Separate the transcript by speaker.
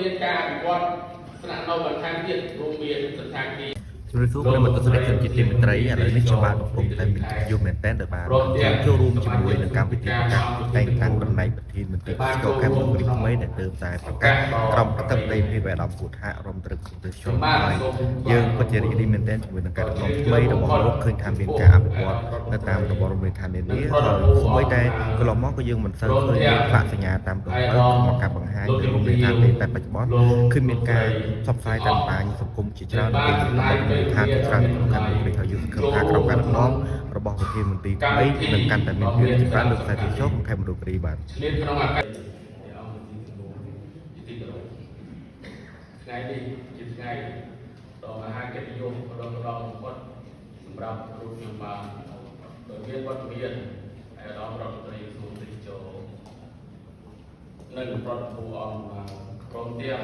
Speaker 1: មានការអភិវឌ្ឍស្នាក់នៅបន្ថែមទៀតរួមមានសន្តាគារ
Speaker 2: ជំរាបសួរប្រិយមិត្តទស្សនិកជនជាទីមេត្រីឥឡូវនេះខ្ញុំបាទកំពុងតែមានកិត្តិយសមែនទែនដែលបានចូលរួមជាមួយនឹងកម្មវិធីប្រកាសតែងតាំងតំណែងប្រធានមន្ត្រីស្ករខេត្តមណ្ឌលគិរីថ្មីដែលទើបតែប្រកាសក្រុមអធិបតីភេវអាដាមគូថារំត្រឹមក្រសួងទេសចរណ៍ហើយយើងពិតជារីករាយមែនទែនជាមួយនឹងការដឹកនាំថ្មីរបស់លោកឃើញថាមានការអភិវឌ្ឍនៅតាមតំបន់រមណីយដ្ឋាននានាហើយសូម្បីតែកន្លងមកក៏យើងមិនសូវឃើញមានផ្លាកសញ្ញាតាមដងផ្លូវមកការបង្ហាញនៅរមណីយដ្ឋានទេតែបច្ចុប្បន្នឃើញមានការផ្សព្វផ្សាយតាមបណ្ដាញសង្គមជាច្រើននៅតំបន់រមណីយដ្ឋានជាច្រើនក្នុងខេត្តមណ្ឌលគិរីហើយយើងសង្ឃឹមថាក្រុមការដឹកនាំរបស់ប្រធានមន្ត្រីថ្មីនឹងកាន់តែមានភាពរីកចម្រើនលើខ្សែទេសចរណ៍ក្នុងខេត្តមណ្ឌលគិរីបាទ
Speaker 1: ឆ្លៀតក្នុងឱកាសអង្គទីទីគោរពថ្ងៃនេះជាថ្ងៃដ៏មហាកិត្តិយសដ៏ឧត្តមបំផុតសម្រាប់រូបខ្ញុំបាទដោយមានវត្តមានឯកឧត្តមរដ្ឋមន្ត្រីក្រសួងទេសចរណ៍និងប្រតិភូអង្គបាទព្រមទាំង